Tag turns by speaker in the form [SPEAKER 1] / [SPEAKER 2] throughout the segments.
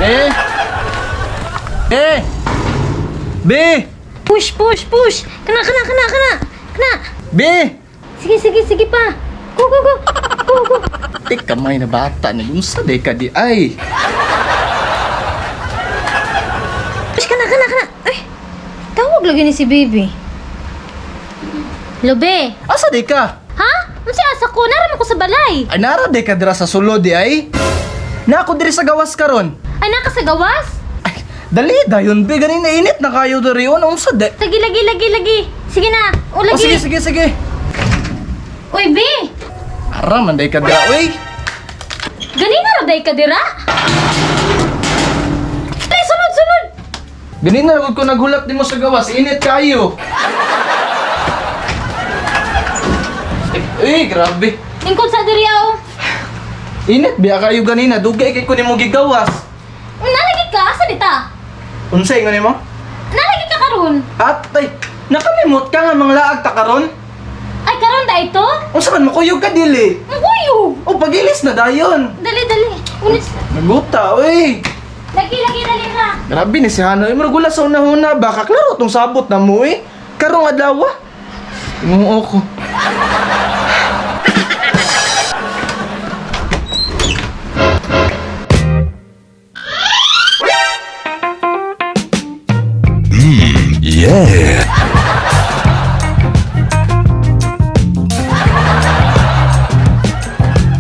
[SPEAKER 1] Eh! Eh! B!
[SPEAKER 2] Push, push, push. Kana, kana, kana, kana. Kana.
[SPEAKER 1] B!
[SPEAKER 2] Sige, sige, sige pa. Go, go, go. Go, go.
[SPEAKER 1] Tik kamay na bata ni unsa day ka di ay.
[SPEAKER 2] Push, kana, kana, kana. Ay, tawag lagi ni si baby. Lobe.
[SPEAKER 1] Asa day ka?
[SPEAKER 2] Ha? Unsa asa ko? Naram ako sa balay.
[SPEAKER 1] Ay nara day ka dira sa sulod di ay. Na ako diri sa gawas karon.
[SPEAKER 2] Ay, naka sa gawas?
[SPEAKER 1] Ay, dali dayon be ganin init na kayo diri on unsa day.
[SPEAKER 2] Lagi, lagi, lagi, lagi. Sige na. O,
[SPEAKER 1] Oh,
[SPEAKER 2] lagi.
[SPEAKER 1] sige sige sige.
[SPEAKER 2] Uy, be.
[SPEAKER 1] Ara man day ka dira oy.
[SPEAKER 2] Ganina ra day ka dira? Ay, sunod, sunod.
[SPEAKER 1] Ganin na gud ko naghulat nimo sa gawas, init kayo. Eh, grabe.
[SPEAKER 2] Lingkod sa diri aw.
[SPEAKER 1] Init biya kayo ganina, dugay kay ko nimo gigawas.
[SPEAKER 2] Nalagi ka asa dita?
[SPEAKER 1] Unsay nga nimo?
[SPEAKER 2] Nalagi ka karon.
[SPEAKER 1] Atay, nakalimot ka nga manglaag ta karon?
[SPEAKER 2] Ay karon da ito?
[SPEAKER 1] Unsa man makuyog ka dili?
[SPEAKER 2] Mukuyog.
[SPEAKER 1] O pagilis na dayon.
[SPEAKER 2] Dali dali. Unit.
[SPEAKER 1] Naguta, oy.
[SPEAKER 2] Lagi lagi dali ha.
[SPEAKER 1] Grabe ni si Hana, eh, murag wala sa una-una baka klaro tong sabot na mo eh. Karong adlaw. Tinguo ko.
[SPEAKER 3] Yeah.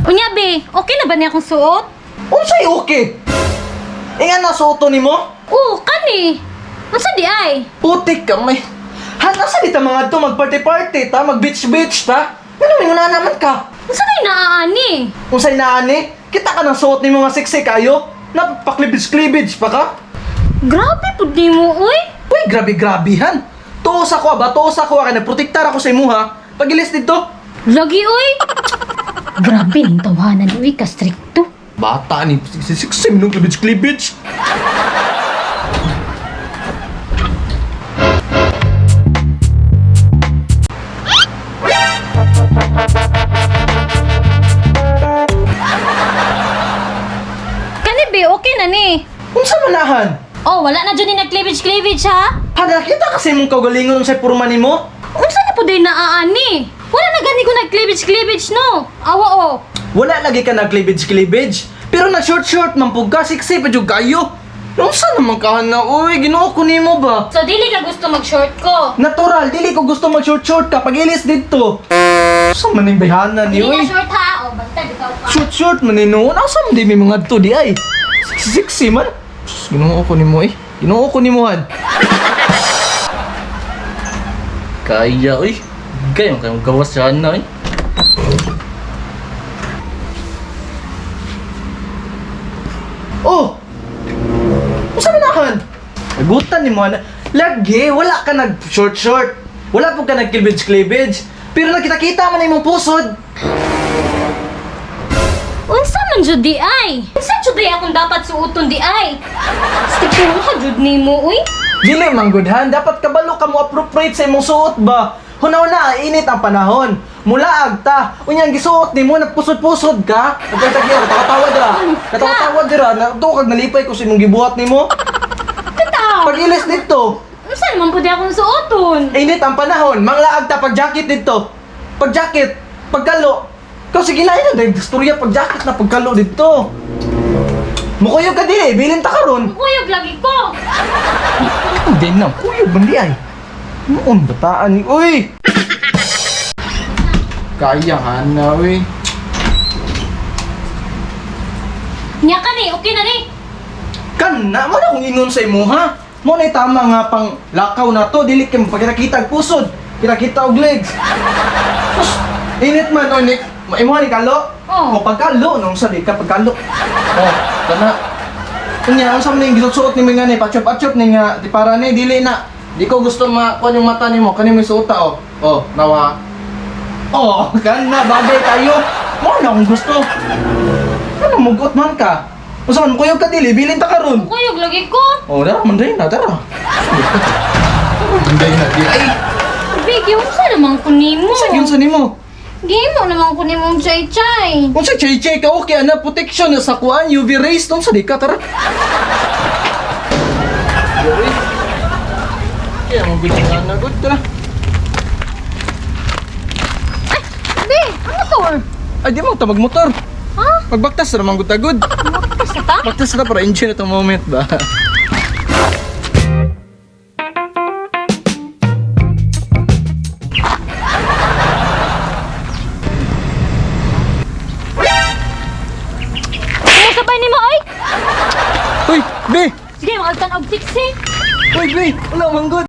[SPEAKER 2] Unya be, okay na ba niya akong suot?
[SPEAKER 1] Unsay okay? Inga na suoto nimo?
[SPEAKER 2] Oo, kani. Unsa di ay?
[SPEAKER 1] Putik ka may. Han asa di ta mga to mag party party ta, mag beach beach ta. Ngano mingon na naman ka?
[SPEAKER 2] Unsa day naaani?
[SPEAKER 1] Unsay naani? Kita ka ng suot nimo nga siksik kayo? Napaklibage-cleavage pa ka?
[SPEAKER 2] Grabe pud nimo oy.
[SPEAKER 1] Uy, grabe grabehan. Tuo sa ko ba? Tuo sa ko kay nagprotektar ako sa imuha. Pagilis dito.
[SPEAKER 2] Lagi oy. Grabe ning tawanan oy ka strikto.
[SPEAKER 1] Bata ni siksim nung cleavage cleavage.
[SPEAKER 2] Kani be, okay na ni.
[SPEAKER 1] Unsa manahan?
[SPEAKER 2] Oh, wala na jud ni nag-cleavage cleavage ha.
[SPEAKER 1] Hana kita kasi imong kaugalingon unsay porma nimo?
[SPEAKER 2] Unsa na pud day naaani? Wala na gani ko nag-cleavage cleavage no. Awa oh.
[SPEAKER 1] Wala lagi ka nag cleavage cleavage. Pero nag short short man pug ka siksi pa jud kayo. Unsa naman ka na? Uy, Ginoo ko nimo ba?
[SPEAKER 2] So dili ka gusto mag-short ko.
[SPEAKER 1] Natural, dili ko gusto mag short short ka pagilis dito. Sa man ning bayhana ni
[SPEAKER 2] Dili
[SPEAKER 1] uy.
[SPEAKER 2] na short ha. Oh, basta ikaw pa.
[SPEAKER 1] Short short man ni noon. Asa man di may mga to di ay. Siksi man. Sus, Ginoo ko nimo eh. Ginoo ko nimo han. Kaya uy. Kayo kayong gawas siya na eh. Oh! Unsa man nahan? Nagutan nimo ana. Lagi wala ka nag short short. Wala po ka nag cleavage cleavage. Pero nakita-kita man imong pusod.
[SPEAKER 2] Unsa man jud di ay? Unsa jud di akong dapat suoton di ay? Strikto ka jud nimo uy.
[SPEAKER 1] Dili man gud han, dapat kabalo ka mo appropriate sa imong suot ba. Hunaw na init ang panahon. Mulaag ta. Unya ang gisuot nimo nagpusod-pusod ka. Nagtagyo katawa dira. Katawa dira na kag nalipay ko sa imong gibuhat nimo.
[SPEAKER 2] Bitaw.
[SPEAKER 1] Pag-ilis dito,
[SPEAKER 2] Unsa naman pud di akong suoton?
[SPEAKER 1] init ang panahon, manglaag ta pag jacket dito. Pag jacket, pagkalo. Ikaw sige na ina, dahil istorya pag jacket na pagkalo dito. Mukuyog ka dili, bilin ta karon.
[SPEAKER 2] Kuyog lagi ko.
[SPEAKER 1] Hindi na, kuyog man di ay. Noon, bataan ni, uy! Kaya na, uy.
[SPEAKER 2] Nya ka ni, okay na ni.
[SPEAKER 1] Kan na, mo na kung ingon sa imo, ha? Mo na tama nga pang lakaw na to, dili kay pagkita og pusod, kita og legs. Sus, init man, o Nick. Imo ni kalo?
[SPEAKER 2] Oo.
[SPEAKER 1] O pagkalo, nung sa di ka pagkalo. Oh, kana. Unya, unsa man yung gisuot ni mga ni, patsyop-patsyop ni nga, di para ni, dili na. Di ko gusto makuha yung mata nimo, kani mo suota oh. Oh, nawa. Oh, kana bagay kayo. Mo na akong gusto. Ano mugot man ka? Unsa man kuyog ka dili, bilin ta karon.
[SPEAKER 2] Kuyog lagi ko.
[SPEAKER 1] Oh, dara man na, tara. Manday na di. Ay,
[SPEAKER 2] Bigyo, unsa naman ko nimo?
[SPEAKER 1] unsa gyud sa nimo?
[SPEAKER 2] Gimo naman ko nimong chay-chay.
[SPEAKER 1] Unsa chay-chay ka okay ana protection na sa kuan UV rays tong sa di ka tara. Kaya mo gud na good tara.
[SPEAKER 2] Be, ang motor.
[SPEAKER 1] Ay di mo ta magmotor.
[SPEAKER 2] Ha?
[SPEAKER 1] Magbaktas ra man gud ta gud.
[SPEAKER 2] Basta ta?
[SPEAKER 1] Baktas ra para engine itong moment ba.
[SPEAKER 2] Kumusabay nimo oy.
[SPEAKER 1] Uy, be!
[SPEAKER 2] Sige, makagtan og 60.
[SPEAKER 1] Uy, be! Wala man gud.